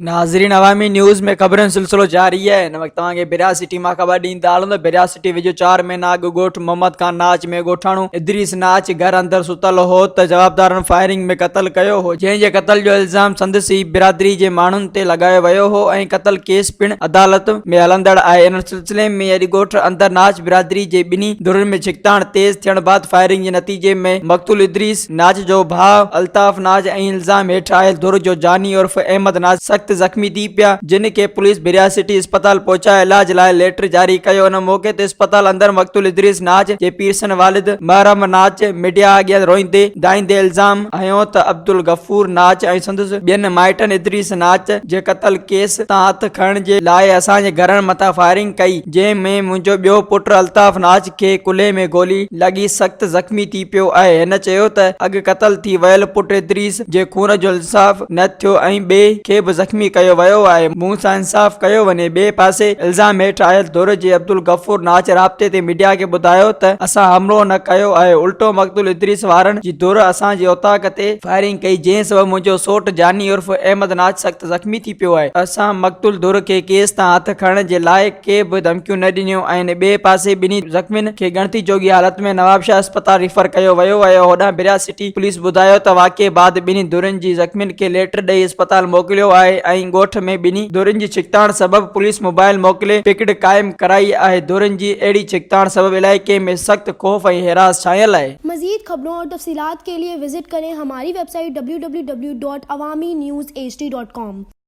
ناظرين عوامي نيوز ۾ خبرن جو سلسلو جاري آهي هن وقت توهان کي بريا سٽي مان خبر ڏيندا هلون ته بريا سٽي ويجهو چار مهينا اڳ ڳوٺ محمد خان ناچ ۾ ڳوٺاڻو ادريس ناچ گهر اندر ستل هو ته جوابدارن فائرنگ ۾ قتل ڪيو هو جنهن جي قتل جو الزام سندس ئي برادري جي ماڻهن تي لڳايو ويو هو ۽ قتل ڪيس پڻ عدالت ۾ هلندڙ آهي ان سلسلي ۾ اڄ ڳوٺ اندر ناچ برادري جي ٻنهي ڌرين ۾ ڇڪتاڻ تيز ٿيڻ بعد فائرنگ جي نتيجي ۾ مقتول ادريس ناچ جو ڀاء الطاف ناز ۽ الزام هيٺ آيل ڌر جو جاني عرف احمد ناز سخت زخمي ٿي پيا، جن کي پوليس ڀريا سٽي اسپتال پهچائي علاج لاء ليٽر جاري ڪيو. ان موقعي تي اسپتال اندر مقتول ادريس ناز جي پيرسن والد محرم ناز ميڊيا اڳيان روئيندي دانهيندي الزام هنيو ته عبدالغفور ناز ۽ سندس ٻين مائٽن ادريس ناز جي قتل ڪيس تان هٿ کڻڻ جي لاء اسان جي گهرن مٿان فائرنگ ڪئي، جنهن ۾ منهنجو ٻيو پٽ الطاف ناز کي ڪلهي ۾ گولي لڳي سخت زخمي ٿي پيو آهي. هن چيو ته اڳ قتل ٿي ويل پٽ ادريس جي خون جو انصاف نه ٿيو ۽ ٻئي کي به زخمي ڪيو ويو آهي، مون سان انصاف ڪيو وڃي. ٻئي پاسي الزام هيٺ آيل ڌر جي عبدالغفور ناچ رابطي تي ميڊيا کي ٻڌايو ته اسان حملو نه ڪيو آهي، الٽو مقتول ادريس وارن جي ڌر اسان جي اوطاق تي فائرنگ ڪئي، جنهن سبب منهنجو سوٽ جاني عرف احمد ناچ سخت زخمي ٿي پيو آهي. اسان مقتول ڌر کي ڪيس تان هٿ کڻڻ جي لاء ڪي به ڌمڪيون نه ڏنيون آهن. ٻئي پاسي ٻنهي زخمين کي ڳڻتي جوڳي حالت ۾ نوابشاهه اسپتال ريفر ڪيو ويو آهي. هوڏانهن بريا سٽي پوليس ٻڌايو ته واقعي بعد ٻنهي ڌرين جي زخمين کي ليٽر ڏئي اسپتال موڪليو آهي ۽ ڳوٺ ۾ ٻنهي ڌرين جي ڇڪتاڻ سبب پوليس موبائل موڪلي پڪڙ قائم ڪرائي آهي. ڌرين جي اهڙي ڇڪتاڻ سبب علائقي ۾ سخت خوف ۽ هراس ڇانيل آهي. مزيد خبرون اور تفصيلات کے لئے وزٽ ڪرين ھماري web site www.awamiNewsHD.com.